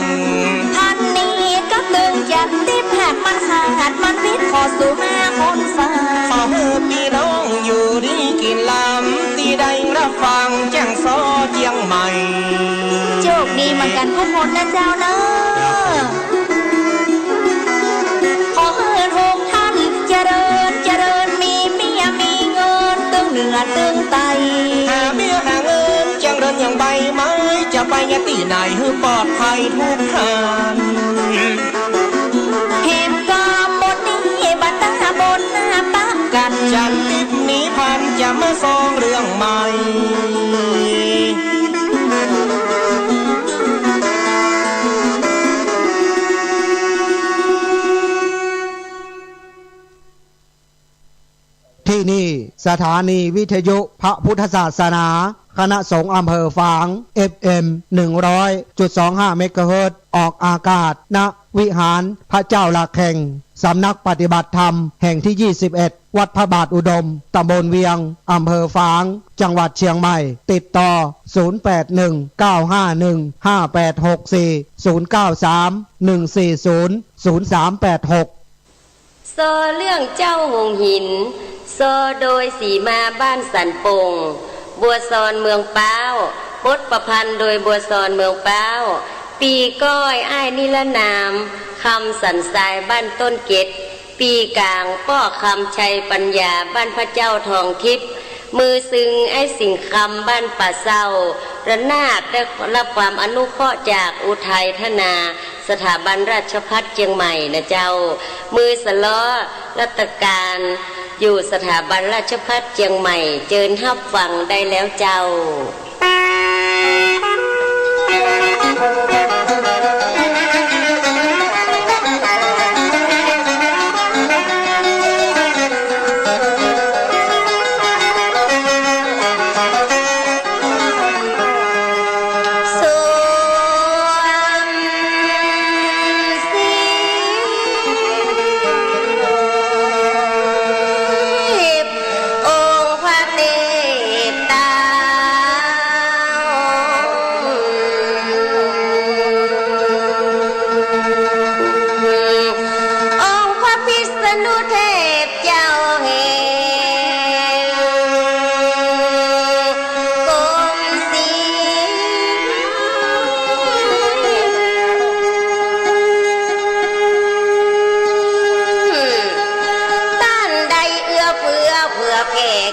ท่านนี้ก็ตึงจันติแผดมันขาดมันวิทย์ขอสู่มาคนฟัง ขอให้พี่น้องอยู่ดีกินลำ ที่ได้รับฟังแจ้งซอเจียงใหม่ โชคดีเหมือนกันทุกคนนะเจ้าเนอะ ขอให้ทุกท่านเจริญเจริญ มีเมียมีเงินตึงเหนือตึงใต้ หาเมียหาเงินจังเริญอย่างใบไม้ จะไปยังที่ไหนให้ปลอดภัยทุกท่าน แหมกำบทนี้บัดตาบนหน้าปะกัน จันติดนี้พันจะมาซองเรื่องใหม่ ที่นี่สถานีวิทยุพระพุทธศาสนา คณะสงฆ์อำเภอฝาง เอฟเอ็ม หนึ่งร้อยจุดสองห้า เมกะเฮิรตซ์ ออกอากาศ ณ วิหารพระเจ้าหลักแห่ง สำนักปฏิบัติธรรมแห่งที่ ยี่สิบเอ็ด วัดพระบาทอุดม ตำบลเวียง อำเภอฝาง จังหวัดเชียงใหม่ ติดต่อ ศูนย์แปดหนึ่ง เก้าห้าหนึ่ง ห้าแปดหกสี่ ศูนย์เก้าสาม หนึ่งสี่ศูนย์ ศูนย์สามแปดหก ซอเรื่องเจ้าหงหิน ซอโดยสีมาบ้านสันป่ง บัวซอนเมืองป๊าว บทประพันธ์โดยบัวซอนเมืองป๊าว ปีก้อยอ้ายนิรนาม คำสันทรายบ้านต้นเกต ปีกลางป้อคำชัยปัญญาบ้านพระเจ้าทองทิพย์ มือซึ่งไอ้สิงห์คำบ้านป่าเศร้า ระนาดได้รับความอนุเคราะห์จากอุทัยธนา สถาบันราชภัฏเชียงใหม่นะเจ้า มือสะล้อรัตการ อยู่สถาบันราชภัฏเชียงใหม่ เจิญฮับฟังได้แล้วเจ้า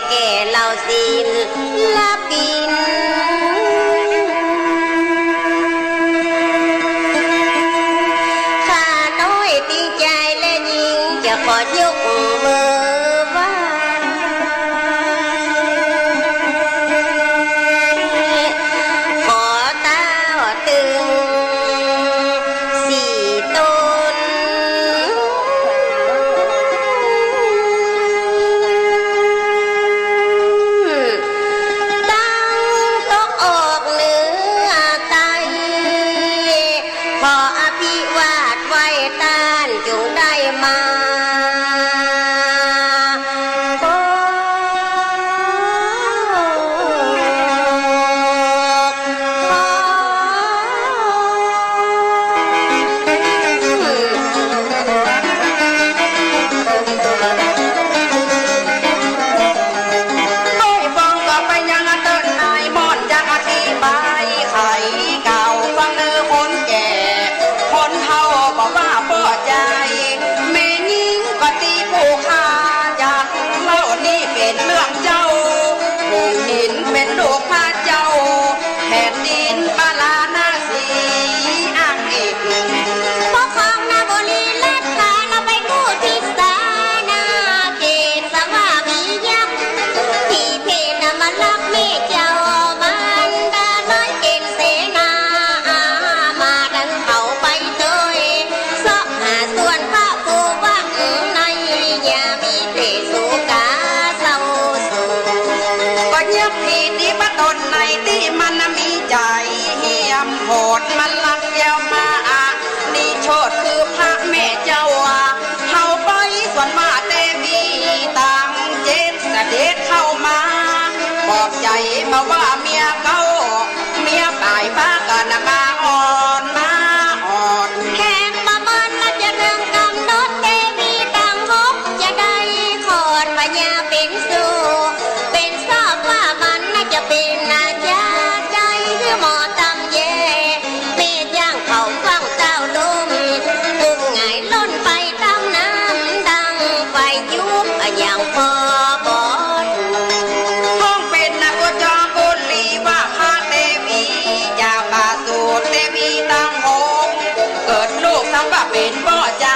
แก่เหล่าศิลปิน ข้าน้อยติงใจและยิ่งจะขอยกมือไหว้ ขอต้าวตึงสี่ตน ตั้งตกออกเหนือใต้ ขออภิวาทไหว้ต้านจงได้มา โอ้ย ฟังก็ไปยังเติ้นนายม่อน อยากอธิบายไขเก่า ฟังเออคนแก่ คนเฒ่าบอกว่าป้อใจ แม่ญิงก็ตีผู้ฆ่า อยากเล่านี่เป็นเรื่องเจ้า องค์หญิงเป็นลูกพระเจ้า แผ่นดินปาราณสีอ้างอิง ปกครองนบุรีราชธา เราไปกู้ทิศานาเขตสวามียักษ์ ที่เพนมาลักแม่เจ้า มันดาน้อยเกณฑ์เสนา อามาดันเขาไปโดย เสาะหาส่วนพระผู้หวังใน อย่ามีแต่โศกาเศร้าโศก ก็เยียบผิดที่พระตนในที่มันมีใจเหี้ยมโหด มันลักแก้วมาอะ นิโชดคือพระแม่เจ้าอะ เฮาไปส่วนว่าเตวีต่างเจนเสด็จเข้ามา บอกใจมาว่าเมียเก่า เมียตายป้ากันมาอ่อนมาอ่อน แขกมาบ้านราชเมืองกำหนดเตวีต่างหก จะได้ขอดพญาเป็นสู่ เป็นทราบว่ามันน่าจะเป็นอาจารย์ใด คือหมอตำแย เมย่างเขาฟังเจ้าลม กุ้งหงายล้นไปตามน้ำดัง ไฟยุบอย่างพอบอด ห้องเป็นนะก็จอกุลีว่าพระเตวี จะประสูติเตวีตั้งหง เกิดลูกสำว่าเป็นบ่อใจ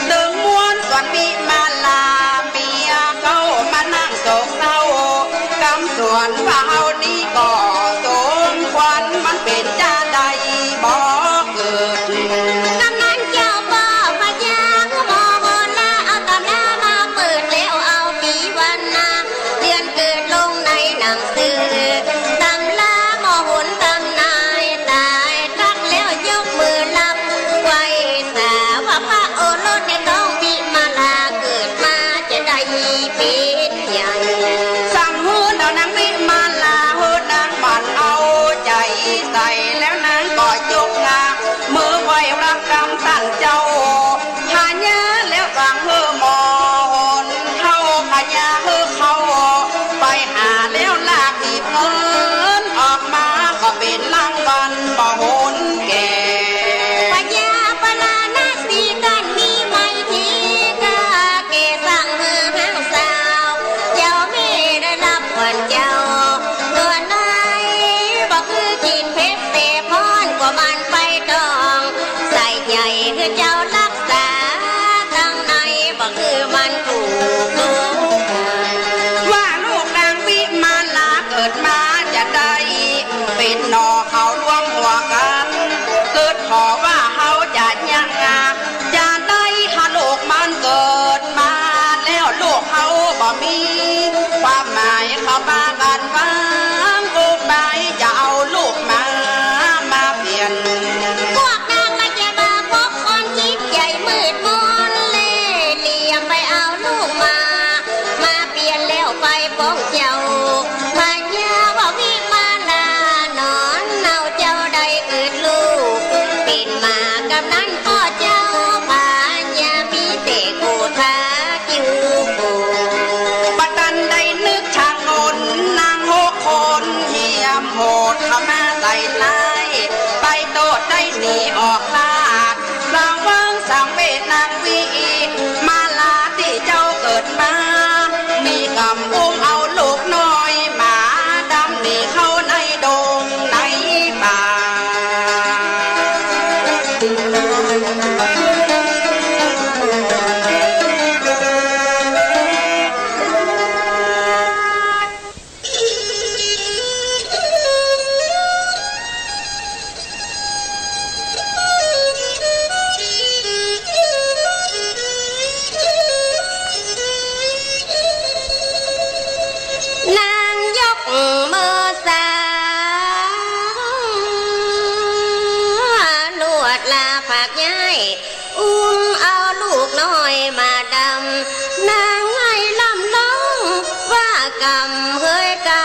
เติงม้วนสวนวิมาลา เมียเก่ามานั่งโศกเศร้า กำสวนว่าเฮานี้ก็สมควร มันเป็นจะได้บ่เกิด กำนันเจ้าป้อพญา คือหมอโหราเอาตำรามาเปิดแล้วเอาปีวันนา เดือนเกิดลงในหนังสือ ตำราหมอโหนตำนาย ตายทักแล้วยกมือรับ ไหว้สาว่าพระโอรสในท้องวิมาลา เกิดมาจะได้เป็นใหญ่ สั่งหื้อเอานางวิมาลา หื้อนางหมั่นเอาใจใส่ แล้วนางก็ยกหน้า มือไหว้รับกำตันเจ้า พญาแล้วสั่งหื้อหมอโหนเข้า พญาหื้อเข้า ไปหาแล้วลากหีบเงินออกมา ก็เป็นรางวัลหมอโหนแก่ พญาปาราณสีกันมีไมตรีกา แก่สั่งหื้อหางสาว เจ้าแม่ได้รับขวัญเจ้า ตัวไหนบอกคือกินเพชรเตพร กว่ามันไปต้อง ใส่ใหญ่คือเจ้ารักษา ตั้งในบอกคือมันถูก ว่าลูกนางวิมาลาเกิดมาจะได้ เป็นหน่อเขาร่วมหัวกัน เกิดขอว่าเฮาจะยัง จะได้ถ้าลูกมันเกิดมา แล้วลูกเขาบ่มี ความหมายเขาปากันวางอุบาย จะเอาลูกมามาเปลี่ยน พวกนางมาจะมาพบคนจิตใจมืดมน เล่ห์เหลี่ยมไปเอาลูกมา มาเปลี่ยนแล้วไปฟ้องเจ้า พญาว่าวิมาลานอนเอาเจ้าได้เกิดลูก เป็นหมากำนันพ่อเจ้า พญามีแต่โกธาคิวโก บ่ตันได้นึกทางโน้น นางหกคนเหี้ยมโหดเข้ามาใส่ร้าย ไปโตดได้หนีออกลาด ระวังสังเวชนางวิมาลาที่เจ้าเกิดมา มีกำอุ้มอ กำเฮยกำ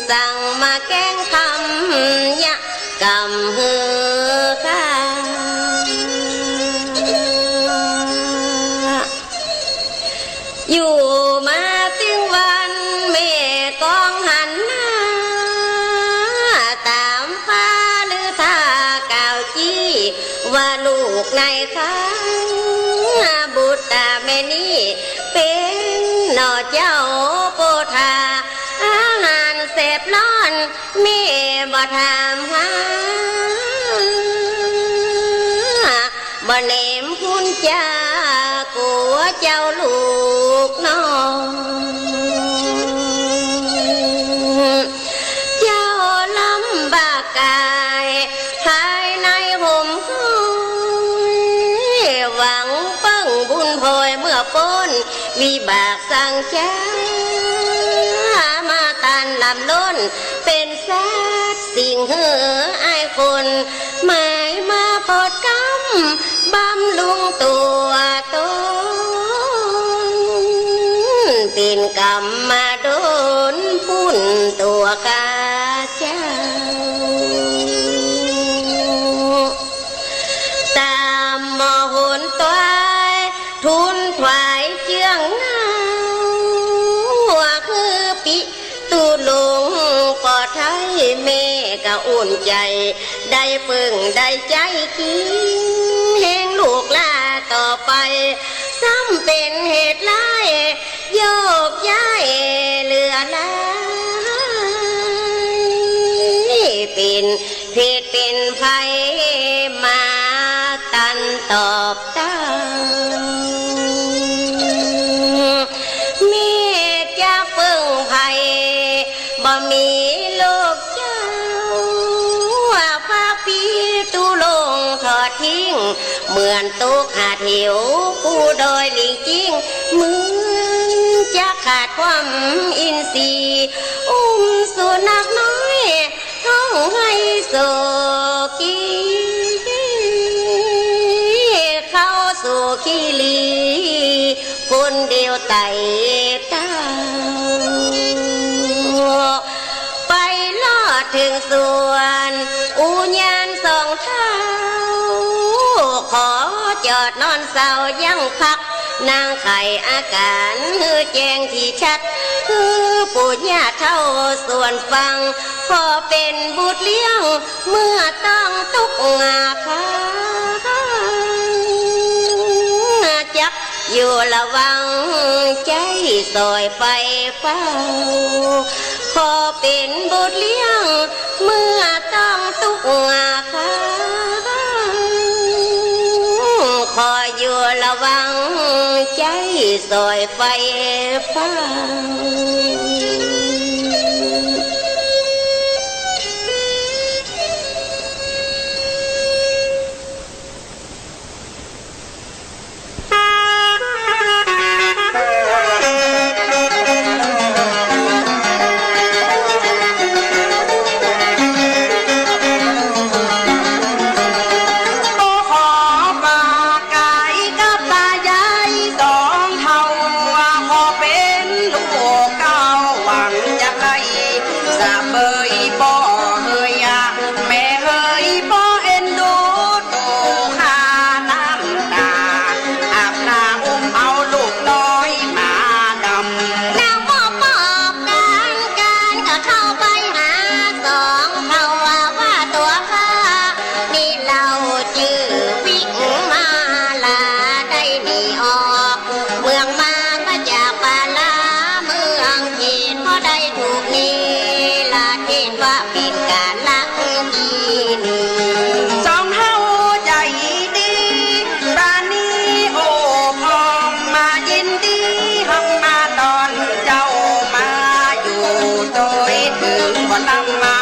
สั่งมาแกล้งคำยะกำเฮยกำ อยู่มาถึงวันแม่กองหันหน้า ตามฟ้าลือท่ากล่าวจี้ ว่าลูกในคันบุตรตาแม่นี้ เป็นหน่อเจ้าโปธา อาหารแสบร้อน แม่บ่ถามหา บ่แหนมพุนจากลัวเจ้าลูกน้อง เจ้าลำบากกาย ภายในห่มห้อย หวังเปิ้งบุญพลอยเมื่อป๊น วิบากสั่งจ้า มาตันลำล้น เป็นสัตว์สิ่งหืออ้ายคน หมายมาปดกำ บำรุงตัวตน เป็นกรรมมาดน ปุ้นตัวข้าเจ้า ตามมอหนตวาย ทุนถวายเจื้องเงา คือปิตุลงค์ปลอดภัย แม่ก็อุ่นใจ ได้เปิ้งได้ใจกิน แห่งลูกหล้าต่อไป ซ้ำเป็นเหตุร้าย โยกย้ายเหลือหลาย เป็นเพศเป็นภัยมาตันตอบเต้า แม่จักเปิ้งไผ บ่มีลูกเจ้า พระปิตุลงค์ทอดทิ้ง เหมือนตกหาดเหว ผู้ดอยหลิงจิ่ง เหมือนจะขาดความอินทรีย์ อุ้มสุนัขน้อย ท้องให้โศกี เข้าสู่ขี้หลี คนเดียวไต่เต้า ไปลอดถึงสวน อุญญาณสองเท่า ขอจอดนอนเศร้ายังพัก นางไขอากาศหื้อแจ้งที่ชัด หื้อปู่ย่าเฒ่าส่วนฟัง ขอเป็นบุตรเลี้ยง เมื่อต้องทุกข์หนัก จักอยู่ระวังใจซอยไฟเฝ้า ขอเป็นบุตรเลี้ยง เมื่อต้องทุกข์หนัก ขออยู่ระวังใจซอยไฟเฝ้า ขอฝากกายกับตายายสองเฒ่า ขอเป็นลูกเก้าหวังอยากได้ สะเบยบ่เฮยอะ แม่เฮยบ่เอ็นดู โตข้าน้ำตา อาบน้ำอุ้มเอาลูกน้อยมาดำ นางบ่ปอบการ การก็เข้าไปหาสองเฒ่า ว่าตัวข้านี่เล่าจื้อวิกมาลา ได้หนีออก เมืองมาก็จากป่าลาเมืองเขต เพราะได้ถูกเนรเทศว่าเป็นกาลกินี สองเฒ่าใจดี ปราณีโอบอ้อมมายินดีฮับมาต้อนเจ้ามาอยู่โดยถึงบ่ลำมา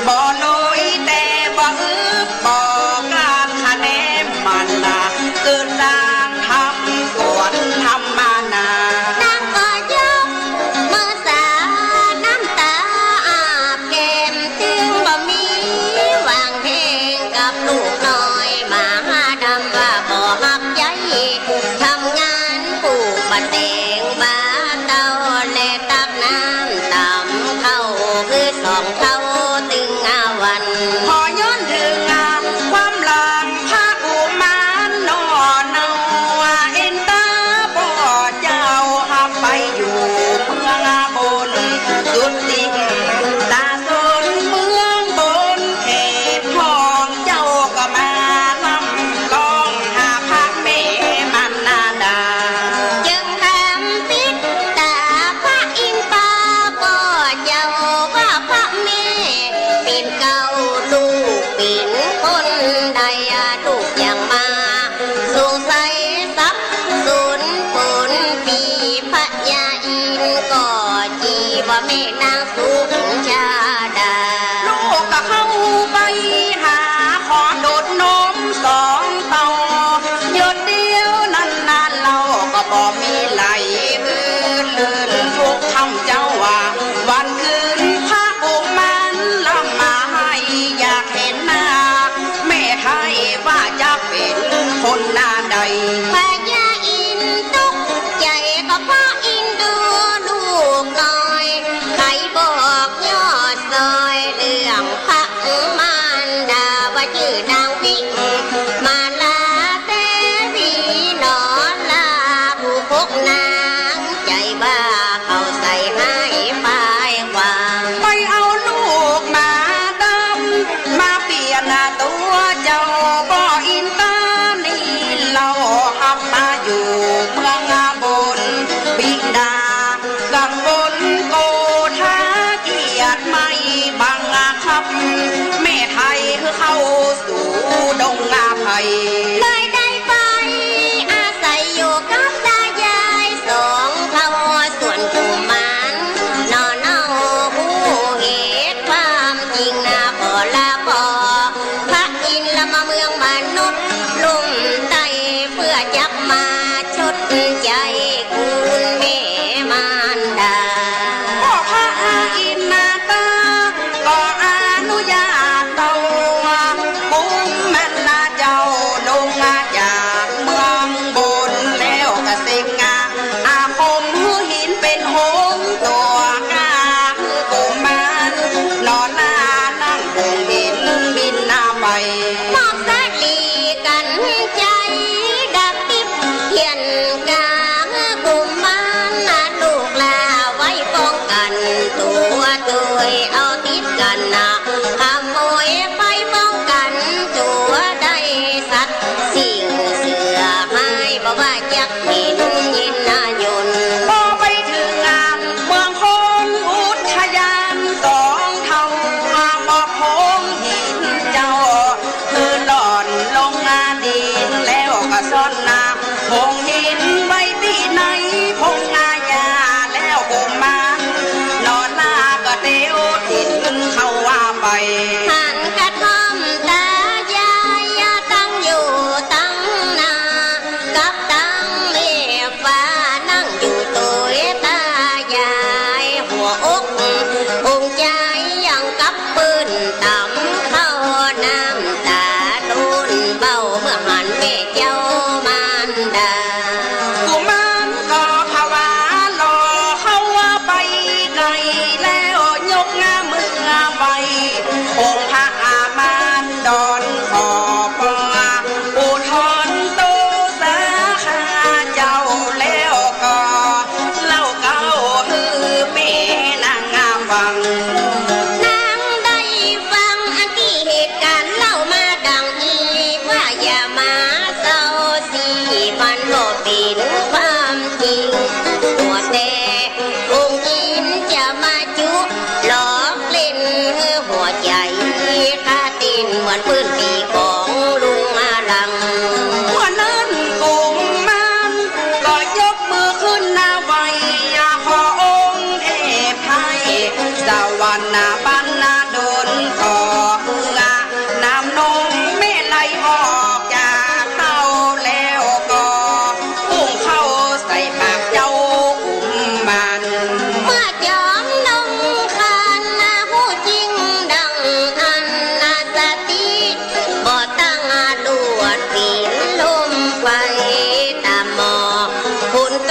บ่น้อยแต่บ่อึบบ่กล้าคะแนนมันนะ คือสร้างธรรมกวนธรรมมานา นางก็ยกมือสาดน้ำตา ปาเต้าและตักน้ำตำเข้าคือสองเท่าตึงอาวัน พอย้อนถึงความหลังพระกุมารนอนเอาเอ็นตาพ่อเจ้าหับไปอยู่เมืองบนสุดสิงตาสนเมืองบนเขตทอง เจ้าก็มาลำร้องหาพระแม่มันนาดา จึงทำปิดตาพระอินทร์ปาก็เจ้าว่าพระแม่ เป็นเก้าลูกเป็นคนใดลูกยังมา สงสัยสับสนปนปี พญาอินทร์ก็จีว่าแม่นางสุชาดา ลูกก็เข้าไปหาขอดูดนมสองเต้า หยดเดียวนั้นนานเราก็บ่มีไหลมืดลื่นทุกค่ำเจ้าว่า วันคืนพระกุมารลำมาให้อยากเห็นหน้า แม่ไทยว่าจะเป็นคนหน้าใด พญาอินทร์ตกใจก็เพราะอินทร์ดูลูกน้อย ใครบอกยอดซอยเรื่องพระมารดาว่าชื่อนางวิมาลาเทวีหนอลาผู้พกนางใจว่าเขาใส่ให้ฝ่ายกว่า ไปเอาลูกหมาดำมาเปลี่ยนตัวเจ้าก็อินตานีเราหับมาอยู่เมืองบนบิดา กังวลโกธาเกียรติไม่บังคับ แม่ไทยเข้าสู่ดงอภัย